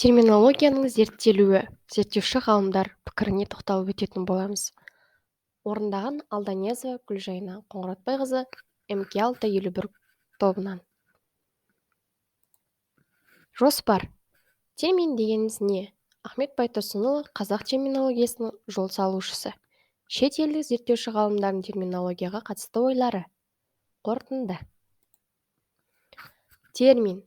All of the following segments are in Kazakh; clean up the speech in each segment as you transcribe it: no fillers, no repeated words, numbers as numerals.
Терминологияның зерттелуі, зерттеуші ғалымдар пікіріне тоқталып өтетін боламыз. Орындаған Алданиязова Гүлжайна Қоңыратбайқызы, МК 651 тобынан. Жоспар. Термин дегеніміз не? Ахмет Байтұрсынұлы қазақ терминологиясының жол салушысы. Шет елдік зерттеуші ғалымдардың терминологияға қатысты ойлары. Қорытынды. Термин.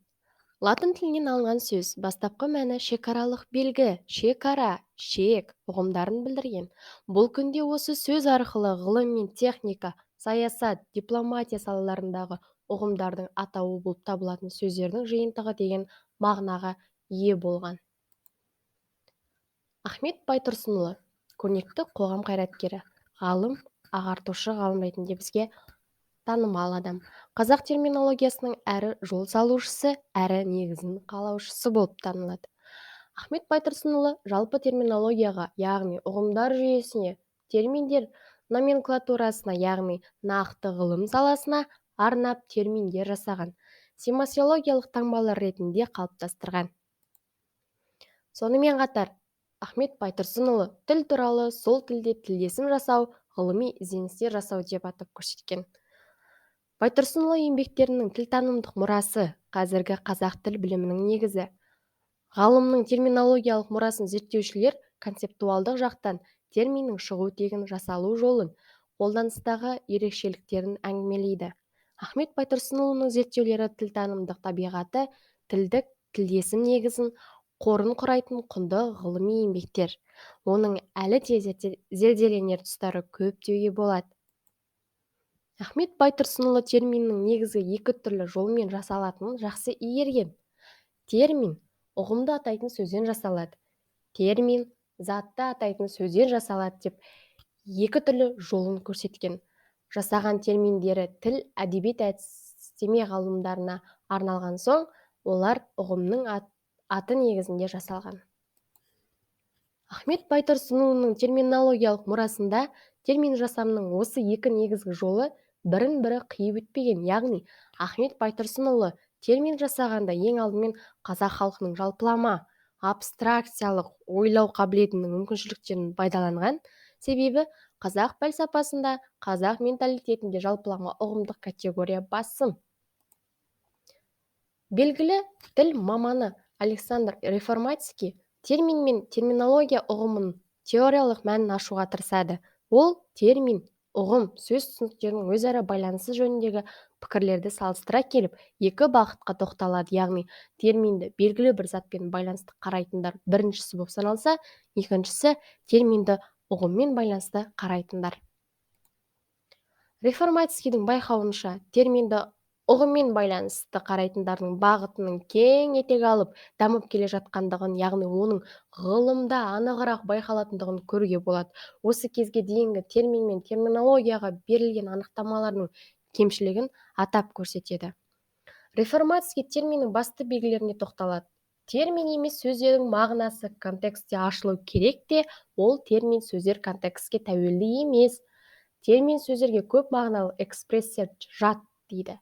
Латын тілінен алынған сөз, бастапқы мәні шекаралық белгі, шекара, шек ұғымдарын білдірген. Бұл күнде осы сөз арқылы ғылым мен техника, саясат, дипломатия салаларындағы ұғымдардың атауы болып табылатын сөздердің жиынтығы деген мағынаға ие болған. Ахмет Байтұрсынұлы көрнекті қоғам қайраткері, ғалым, ағартушы ғалым ретінде бізге танымал адам. Қазақ терминологиясының әрі жол салушысы, әрі негізін қалаушысы болып танылады. Ахмет Байтұрсынұлы жалпы терминологияға, яғни ұғымдар жүйесіне, терминдер номенклатурасына, яғни нақты ғылым саласына арнап терминдер жасаған, семасиологиялық таңбалар ретінде қалыптастырған. Сонымен қатар, Ахмет Байтұрсынұлы тіл туралы сол тілде тілдесім жасау, ғылыми ізденістер жасау деп атап көрсеткен. Байтұрсынұлы еңбектерінің тілтанымдық мұрасы қазіргі қазақ тіл білімінің негізі. Ғалымның терминологиялық мұрасын зерттеушілер концептуалдық жақтан терминнің шығу тегін, жасалу жолын, қолданыстағы ерекшеліктерін әңгімелейді. Ахмет Байтұрсынұлының зерттеулері тілтанымдық табиғаты, тілдік тілдесім негізін, қорын құрайтын құнды ғылыми еңбектер. Оның әлі де зерделенер тұстары көп деуге болады. Ахмет Байтұрсынұлы терминнің негізгі екі түрлі жолмен жасалатынын жақсы игерген. Термин ұғымды атайтын сөзден жасалады. Термин затты атайтын сөзден жасалады деп екі түрлі жолын көрсеткен. Жасаған терминдері тіл, әдебиет, әдістеме ғалымдарына арналған соң, олар ұғымның аты негізінде жасалған. Ахмет Байтұрсынұлының терминологиялық мұрасында термин жасамның осы екі негізгі жолы бірін-бірі қиып өтпеген, яғни Ахмет Байтұрсынұлы термин жасағанда ең алдымен қазақ халқының жалпылама, абстракциялық ойлау қабілетінің мүмкіншіліктерін пайдаланған, себебі қазақ пәлсапасында, қазақ менталитетінде жалпылама ұғымдық категория басым. Белгілі тіл маманы Александр Реформатский термин мен терминология ұғымының теориялық мәнін ашуға тырысады. Ол термин, ұғым, сөз түсініктерінің өзара байланысы жөніндегі пікірлерді салыстыра келіп, екі бағытқа тоқталады, яғни терминді белгілі бір затпен байланысты қарайтындар біріншісі болып саналса, екіншісі терминді ұғыммен байланысты қарайтындар. Реформатскийдің байқауынша, терминді ұғыммен байланысты қарайтындардың бағытының кең етек алып, дамып келе жатқандығын, яғни оның ғылымда анығырақ байқалатындығын көруге болады. Осы кезге дейінгі термин мен терминологияға берілген анықтамалардың кемшілігін атап көрсетеді. Реформатский терминнің басты белгілеріне тоқталады. Термин емес сөздердің мағынасы контекстте ашылу керек те, ол термин сөздер контекстке тәуелді емес. Термин сөздерге көп мағыналы экспрессия жат дейді.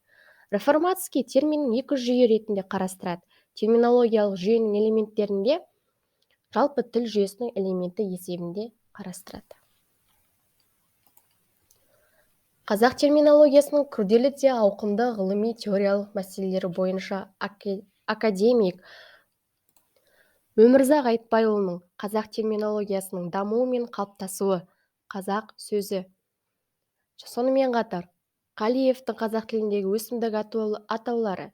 Реформатский терминнің екі жүйе ретінде қарастырады. Терминологиялық жүйенің элементтерінде жалпы тіл жүйесінің элементі есебінде қарастырады. Қазақ терминологиясының күрделі де ауқымды ғылыми теориялық мәселелері бойынша академик Өмірзақ Айтбайұлының Қазақ терминологиясының дамуы мен қалыптасуы, Қазақ сөзі. Сонымен қатар, Қалиевтің қазақ тіліндегі өсімдік атаулары,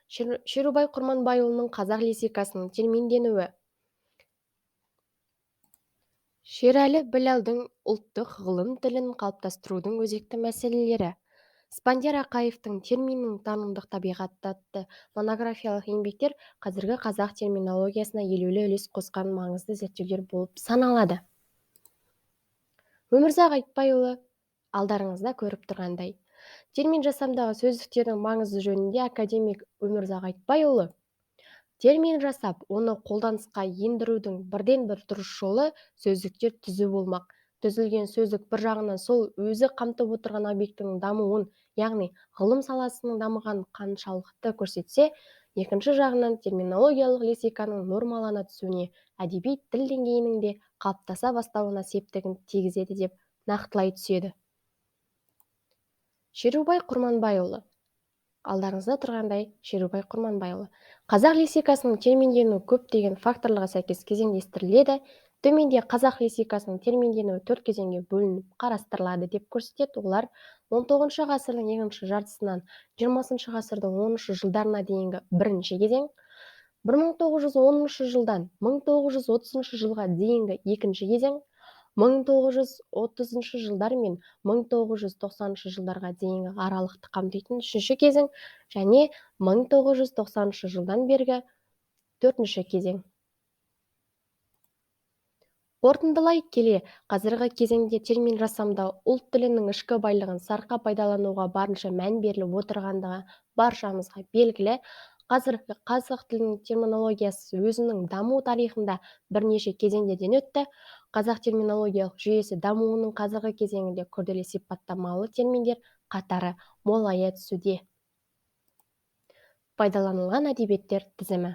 Шерубай Құрманбайұлының қазақ лексикасының терминденуі, Шерәлі Біләлдің ұлттық ғылым тілін қалыптастырудың өзекті мәселелері, Спандияр Ақаевтың терминнің танымдық табиғаты атты монографиялық еңбектер қазіргі қазақ терминологиясына елеулі үлес қосқан маңызды зерттеулер болып саналады. Өмірзақ Айтбайұлы алдарыңызда көріп тұрғандай, термин жасамдағы сөздіктердің маңызы жөнінде академик Өмірзақ Айтбайұлы термин жасап, оны қолданысқа ендірудің бірден-бір дұрыс жолы сөздіктер түзу болмақ. Түзілген сөздік бір жағынан сол өзі қамтып отырған объектінің дамуын, яғни ғылым саласының дамығанын қаншалықты көрсетсе, екінші жағынан терминологиялық лексиканың нормалана түсуіне, әдеби тіл деңгейінің де қалыптаса бастауына септігін тигізеді деп нақтылай түседі. Шерубай Құрманбайұлы. Алдарыңызда тұрғандай, Шерубай Құрманбайұлы. Қазақ лексикасының терминденуі көптеген факторларға сәйкес кезеңдестіріледі. Төменде қазақ лексикасының терминденуі төрт кезеңге бөлініп қарастырылады деп көрсетеді. Олар 19 ғасырдың екінші жартысынан 20 ғасырдың 10 жылдарына дейінгі бірінші кезең, 1910 жылдан 1930 жылға дейінгі екінші кезең, 1930 жылдар мен 1990 жылдарға дейінгі аралықты қамтитын үшінші кезең және 1990 жылдан бергі төртінші кезең. Қорытындылай келе, қазіргі кезеңде термин жасамда ұлт тілінің ішкі байлығын сарқа пайдалануға барынша мән беріліп отырғандығы баршамызға белгілі. Қазіргі қазақ тілінің терминологиясы өзінің даму тарихында бірнеше кезеңдерден өтті. Қазақ терминологиялық жүйесі дамуының қазіргі кезеңінде күрделі сипаттамалы терминдер қатары молая түсуде. Пайдаланылған әдебиеттер тізімі.